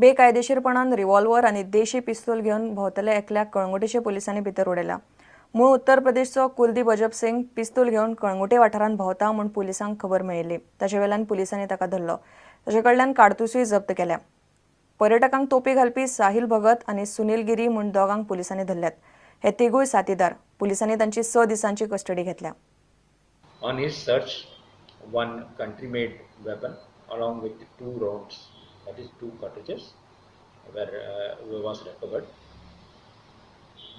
बेकायदेशीरपणान revolver आनी देशी पिस्तूल घेवन भोंवतल्या एकल्याक कळंगुटेच्या पुलिसांनी भितर उडयला. मूळ उत्तर प्रदेशचो कुलदीप अजब सिंग पिस्तूल घेवन कळंगुटे वाठारांत भोंवता म्हूण पुलिसांक खबर मेळिल्ली. ताचे वेल्यान पुलिसांनी ताका धरलो. ताचे कडल्यान काडतुसूय जप्त केल्या. पर्यटकांक तोपी घालपी साहिल भगत आनी सुनील गिरी म्हूण दोगांक पुलिसांनी धरल्यात. हे तिगूय साथीदार. पुलिसांनी तांची 6 दिसांची कस्टडी घेतल्या. On his search, one country-made weapon along with 2 rounds, that is 2 cartridges, were was recovered.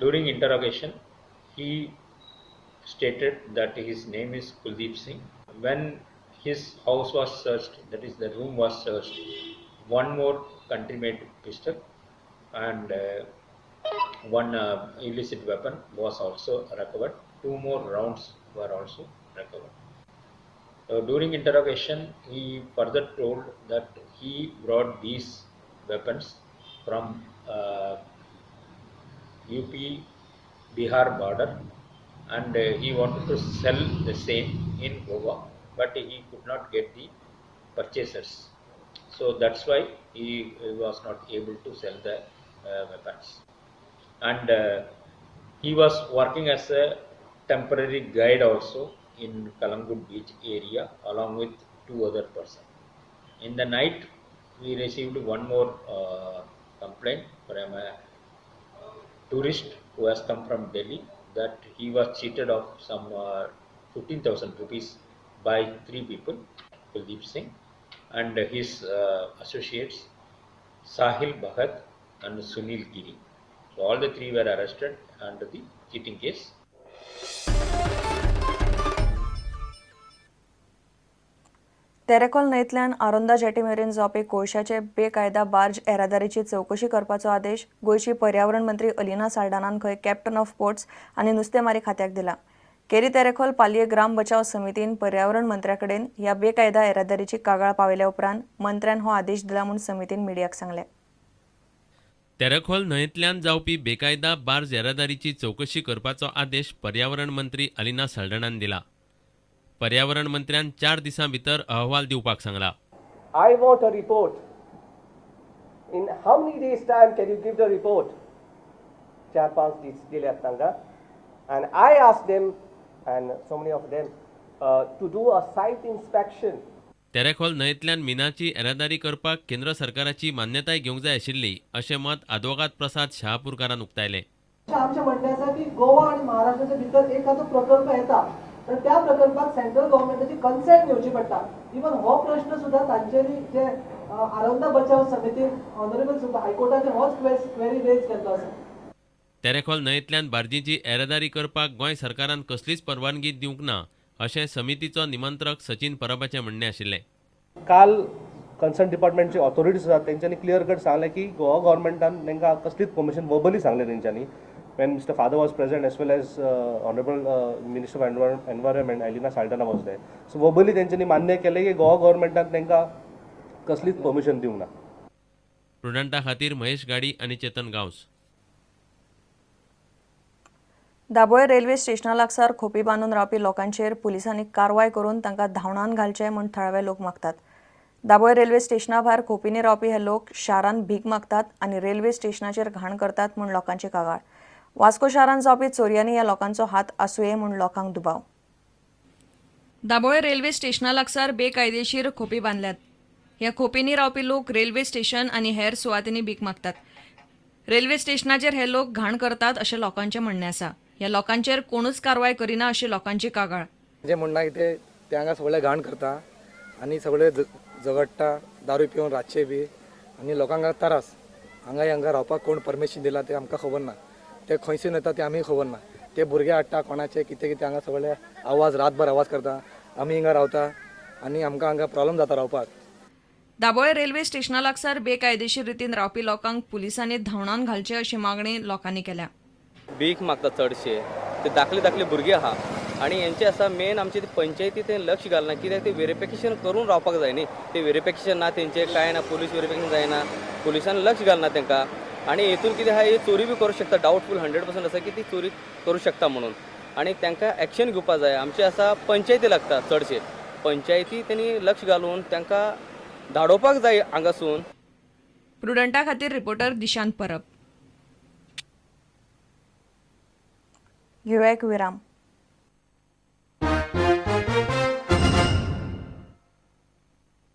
During interrogation, he stated that his name is Kuldeep Singh. When his house was searched, that is the room was searched, one more country-made pistol and one illicit weapon was also recovered. 2 more rounds were also recovered. During interrogation, he further told that he brought these weapons from UP Bihar border and he wanted to sell the same in Goa, but he could not get the purchasers. So that's why he was not able to sell the weapons. And he was working as a temporary guide also in Kalangut beach area along with 2 other persons. In the night, we received one more complaint from a tourist who has come from Delhi that he was cheated of some 15,000 rupees by 3 people, Kuldeep Singh and his associates Sahil Bhagat and Sunil Giri. So all the 3 were arrested under the cheating case. Terekhol न्हंयतल्यान Aronda jetty मेरेन जावपी कोळशाचे बेकायदा barge येरादारीची चवकशी करपाचो आदेश गोंयची पर्यावरण मंत्री अलिना साल्डानान खंय कॅप्टन ऑफ पोर्ट्स आनी नुस्तेमारी खात्याक दिला. केरी तेरेखोल पालये ग्राम बचाव समितीन पर्यावरण मंत्र्या कडेन ह्या बेकायदा येरादारीची कागाळ पावयल्या उपरांत मंत्र्यान हो आदेश दिला म्हूण समितीन मिडियाक सांगलें. तेरेखोल न्हंयतल्यान जावपी बेकायदा बार्ज येरादारीची चवकशी करपाचो आदेश पर्यावरण मंत्री अलिना साल्डानान दिला. पर्यावरण मंत्र्यान 4 दिसां भितर अहवाल दिवपाक सांगला. I want a report. In how many days time can you give the report? 4-5 दीस दिल्यात तांकां. And I asked them, and so many of them, to do a site inspection. Terekhol न्हंयतल्यान मिनाची येरादारी करपाक केंद्र सरकाराची मान्यताय घेवंक जाय आशिल्ली अशें मत आदवोगाद प्रसाद शहापूरकारान उक्तायलें. आमचें म्हणणें आसा की गोवा आनी महाराष्ट्राच्या भितर एखादो प्रकल्प येता तर त्या प्रकल्पाक सेंट्रल गव्हर्मेंटाची कन्सेंट घेवची पडटा. इवन हो प्रश्न सुद्दां तांच्यांनी जे आरोंदा बचाव समितीन ऑनरेबल हायकोर्टाचेर होच क्वेरी रेज केल्लो आसा. तेरेखोल न्हंयतल्यान बार्जींची येरादारी करपाक गोंय सरकारान कसलीच परवानगी दिवंक ना अशें समितीचो निमंत्रक सचीन परबाचें म्हणणें आशिल्लें. काल कन्सर्न डिपार्टमेंटचे ऑथॉरिटीज आसात तेंच्यांनी क्लियर कट सांगलें की गोवा गव्हर्मेंटान तांकां कसलीच परमिशन वर्बली सांगलें तेंच्यांनी. When Mr. Father was present as well as Honorable Minister of Environment Alina Saldanha was there. So verbally तेंच्यांनी मान्य केलें की गोवा गव्हर्मेंटान तांकां कसलीच परमिशन दिवंक ना. प्रुडंटा खातीर महेश गाडी आनी चेतन गांवस. दाबोळे रेल्वे स्टेशना लागसार खोपी बांदून रावपी लोकांचेर पुलिसांनी कारवाय करून तांकां धांवणान घालचे म्हूण थळावे लोक मागतात. दाबोळे रेल्वे स्टेशना भायर खोपींनी रावपी हे लोक शारांत भीक मागतात आनी रेल्वे स्टेशनाचेर घाण करतात म्हूण लोकांची कागाळ. वास्को शारांत जावपी चोरयांनी ह्या लोकांचो हात आसुये म्हूण लोकांक दुबाव. दाबोळे रेल्वे स्टेशना लागसार बेकायदेशीर खोपी बांदल्यात. ह्या खोपींनी रावपी लोक रेल्वे स्टेशन आनी हेर सुवातींनी भीक मागतात. रेल्वे स्टेशनाचेर हे लोक घाण करतात अशें लोकांचें म्हणणें आसा. ह्या लोकांचेर कोणूच कारवाय करिना अशी लोकांची कागाळ. जे म्हणणं कितें ते हांगा सगळे घाण करता आनी सगळे झगडटा दारू पिवन रातचे बी आनी लोकांक त्रास. हांगा हांगा रावपाक कोण परमिशन दिला ते आमकां खबर ना. ते खंयसून येता ते आमी खबर ना. ते भुरगे हाडटा कोणाचे कितें कितें हांगा सगळे आवाज रातभर आवाज करता. आमी हिंगा रावता आनी आमकां हांगा प्रॉब्लम जाता रावपाक. दाबोळे रेल्वे स्टेशना लागसार बेकायदेशीर रितीन रावपी लोकांक पुलिसांनी धांवणावन घालचे अशी मागणी लोकांनी केल्या. भीक मागता चडशे ते धाकले धाकले भुरगे आहा आनी हेंचे आसा मेन आमचे ते पंचायती ते लक्ष घालना कित्याक ते वेरिफिकेशन करून रावपाक जाय न्ही. ते वेरिफिकेशन ना तेंचे कांय ना, पुलीस वेरिफिकेशन जायना, पुलिसान लक्ष घालना तांकां. आनी हेतून कितें आहा ही चोरी बी करूं शकता, डावटफूल 100% आसा की ती चोरी करूं शकता म्हणून आनी तांकां एक्शन घेवपा जाय. आमचे आसा पंचायती लागता चडशे पंचायती तेणी लक्ष घालून तांकां धाडोवपाक जाय हांगासून. प्रुडंटा खातीर रिपोर्टर दिशांत परब. घेवया एक विराम.